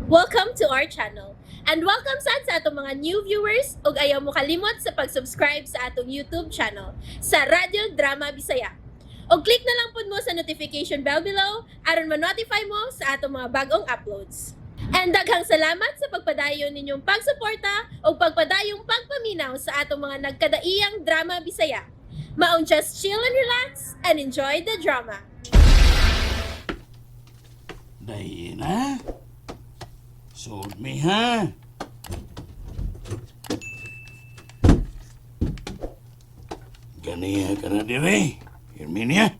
Welcome to our channel. And welcome sad sa atong mga new viewers ug ayaw mo kalimot sa pag-subscribe sa atong YouTube channel sa Radyo Drama Bisaya. Og click na lang pud mo sa notification bell below aron ma-notify mo sa atong mga bagong uploads. And daghang salamat sa pagpadayon ninyong pagsuporta ug pagpadayong pagpaminaw sa atong mga nagkadaiyang drama Bisaya. Maong just chill and relax and enjoy the drama. Dahil na. Sold me ha. Ganiya ka na dire. Herminia.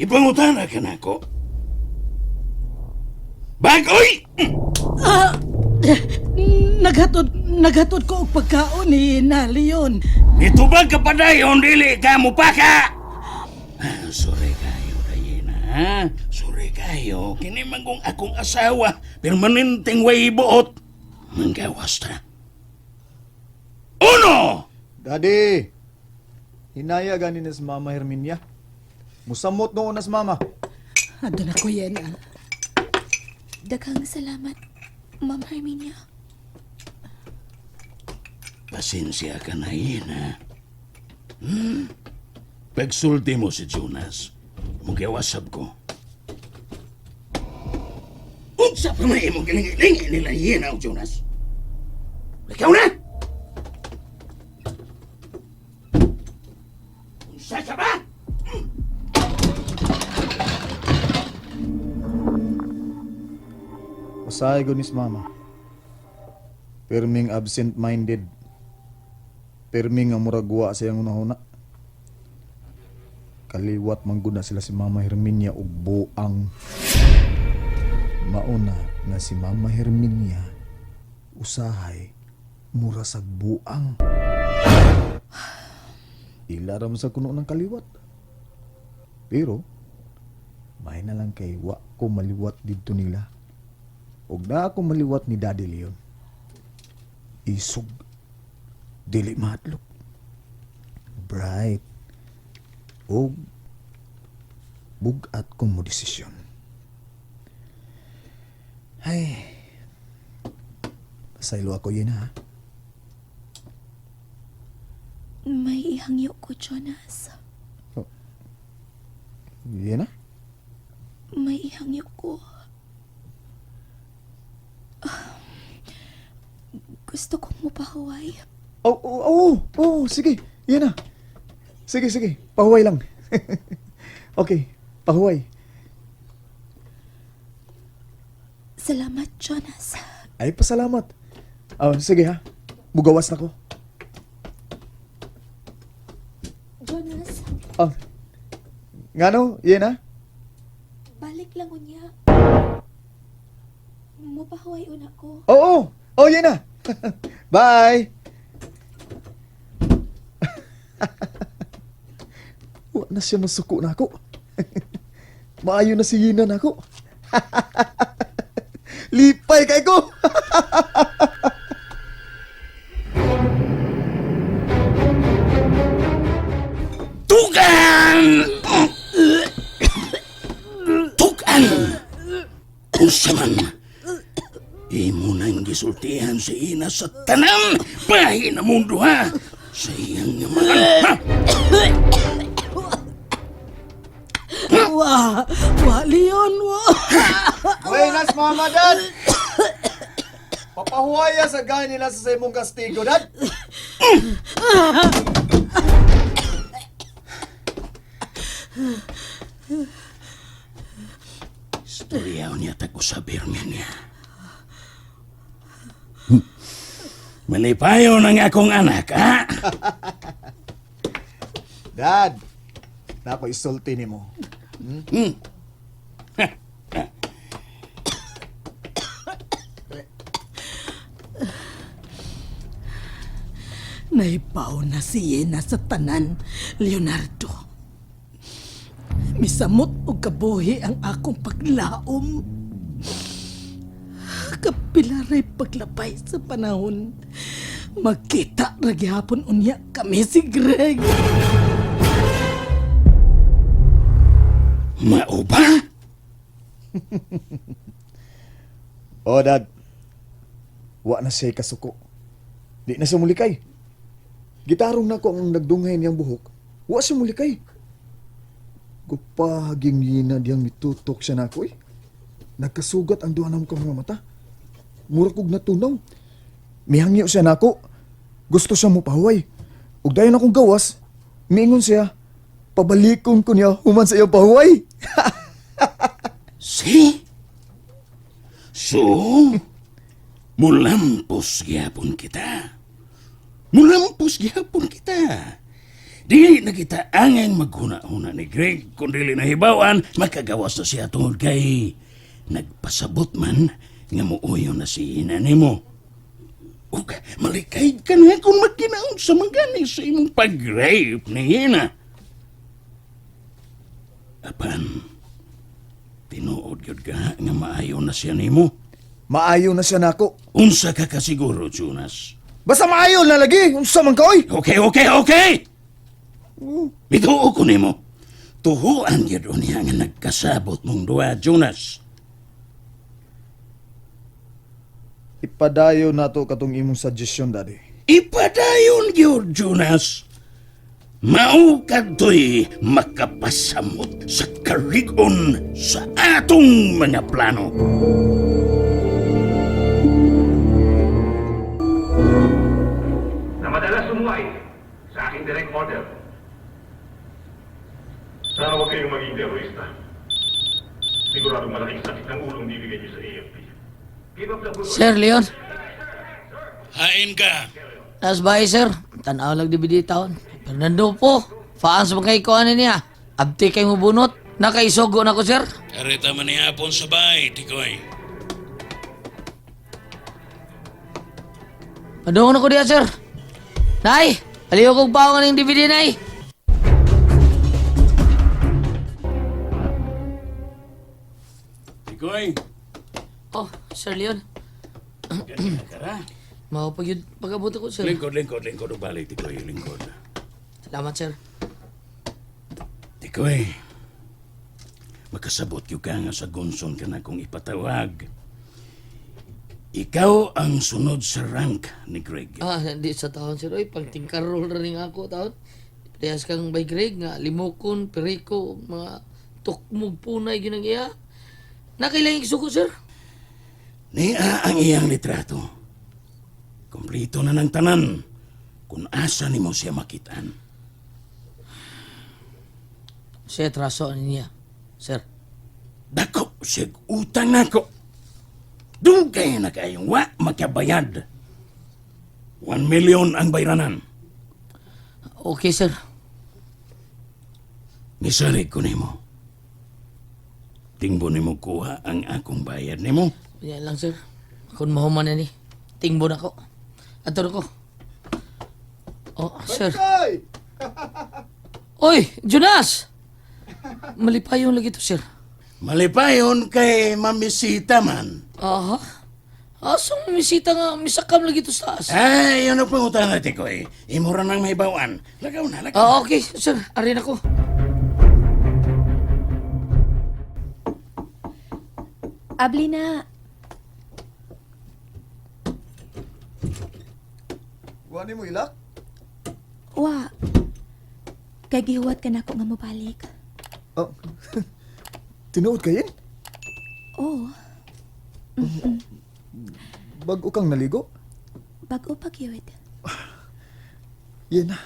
Ipangutana ka na ko. Bagoy! Naghatod ko og pagkaon ni na Leon. Nitubag ka pa dayon, dili ka mupaka! Ah, sorry kayo, Diana. Ha? Sorry kayo. Kini man kung akong asawa, permanenteng way buot. Manggawas ta. Uno! Daddy! Hinaya gani na si Mama Herminia. Musamot noon na si Mama. Ando na ko yan. Daghang salamat, Ma'am Herminia. Pasensya ka na, Ina. Pagsulti mo si Jonas, mugawasab ko. Unsa pa may imong gilingi-lingi nila Ina o Jonas? Ikaw na! Unsa ka ba? Usahay ko ni si Mama. Pirming absent-minded. Pirming ang muragwa sa iyang unahuna. Kaliwat mangguna sila si Mama Herminia og buang. Mauna nga si Mama Herminia usahay mura sa buang. Ila ra man sa kuno ng kaliwat. Pero may na lang kay wa ko maliwat didto nila. Og na ako maliwat ni Daddy Leon. Isog. Dili mahatlok. Bright. Og bugat kong mo desisyon. Ay. Pasaylo ako yun ha. May ihangyo ko, Jonas. Yun na? May ihangyo ko. Ah, gusto kong mupahuway. Oh, sige. Yan na. Sige, sige. Pahuway lang. Okay, pahuway. Salamat, Jonas. Ay, pasalamat. Oh, sige ha. Mugawas na ko. Jonas, Oh. Ngano? Yan na? balik lang unya. Mupahuway una ko. Oo! Oh, yan na! Bye! Wa na siya masuko na ako. Maayo na si Yina na ako. Lipay kay ko! Tugan! Tugan! Unsa man? Imo nang gisultihan si Ina sa tanan bahin na mundo ha! Sa iyang amahan ha! Wa, wa Leon, wa. Buenas, Mama, Dad! Papahuwaya sa gani nila sa imong kastigo, Dad! Istorya niya tag usab niya. Malipayo ng akong anak, ha? Dad! Nako isulti nimo. Naipaw na si Yena sa tanan, Leonardo. Misamot og kabuhi ang akong paglaom. Kapilaray paglabay sa panahon. Magkita ra gihapon unya kami si Greg. Mao ba? Oh, Dad. Wa na siya kasuko. Di na siya mulikay. Gitarong na ko ang nagdungay niyang buhok. Wa siya mulikay. Gupaging yina diyang mitutok siya nako eh. Nagkasugat ang duha namo ka mga mata. Mura kog natunaw. Mihangyo siya nako. Gusto siya mo pahuway. Ug dayon akong gawas, miingon siya, pabalikon ko niya human sa iyang pahuway. See? So, mulampos gyapon kita. Mulampos gyapon kita. Dili na kita angay maghuna-huna ni Greg kung dili na hibawan, makagawas na siya tungod kay nagpasabot man nga muuyo na si ina nimo. Ug malikay ka na kung magkinaon sa magani sa imong pag-rape ni ina. Apan, tinuod gyud ka nga maayo na siya nimo. Maayo na siya nako. Unsa ka kasiguro, Jonas? Basta maayo na lagi, unsa man ka oy. Okay. Bituo ko nimo. Tuhuan gyud niya nga nagkasabot mong duha, Jonas. Ipadayo nato katong imong suggestion, Daddy. Ipadayon gyud, Jonas. Mao kadto'y makapasamot sa karigon sa atong mga plano. Na madalas sumuway sa aking direct order. Sana huwag kayong maging terorista. Siguradong malaking sakit ng ulong bibigay niyo sa AFP. Give up the good Sir Leon, Hain ka. nas bahay sir. Tanaw lang DVD taon. Fernando po, faans man kay ko ano niya. Abti kay mo bunot. Nakaisugo na ko sir. Karita man ni hapon sa bahay, Tikoy. Padungon ako diya sir. Nay, aliw kong paong aning DVD nay. Tikoy, Oh, Sir Leon. ganyan ka ra. Mao pag yun, pag-abot ako sir. Lingkod, lingkod, lingkod. Ug balik, Tikoy, lingkod. Salamat sir. Tikoy, makasabot yung ka nga sa gunson ka na kung ipatawag. Ikaw ang sunod sa rank ni Greg. Ah, hindi sa taon sir. Oy, pagtingkarol rin ako taon. Parehas kang by Greg nga limokon, periko, mga tukmog punay yun ang iya. Nakailang suko sir. Niya ang iyang litrato. Kumplito na ng tanan kung asa nimo siya makitaan. Siya traso ani niya. Sir. Dako siya utang nako. Dugay na kayong wa makabayad. 1 million ang bayranan. Okay sir. Nisarig ko nimo. Tingbo nimo kuha ang akong bayad nimo. Yan lang sir. Kung mahuman na ni. Tingbo na ko. Ato na ko. Oh, sir. Ay! Oy, Jonas! Malipayon lagi to, sir. Malipayon kay mamisita man. Aha. Asang misita nga, misakam lagi to sa taas. Ay, ano pang utang natin ko eh. Imura nang may bawan. Lagaw na, lagaw. Ah, okay, sir. Arin ako. Abli na. Wa nimo ilak? Wa. Kay gihuwat ka nako nga mobalik. Oh. Tinuod kayin? Oh, Bag-o kang naligo? bag-o pa gyud. Yan na.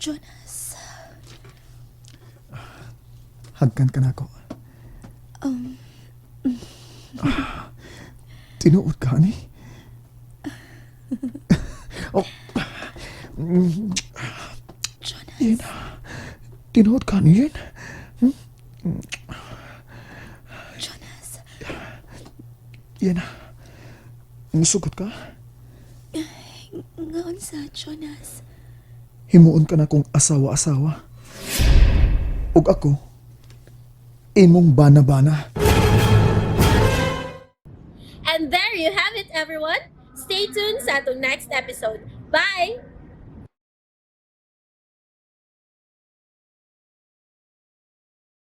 Jonas. Hagkan ka na ako. Tinuod ka, ani? Oh. Jonas. Yan. Tinuod ka, ani yan? Jonas. Yan na. Musugot ka? Nga unsa, Jonas? Himuon ka na kong asawa-asawa. Ug ako, imong bana-bana. And there you have it, everyone. Stay tuned sa atong next episode. Bye!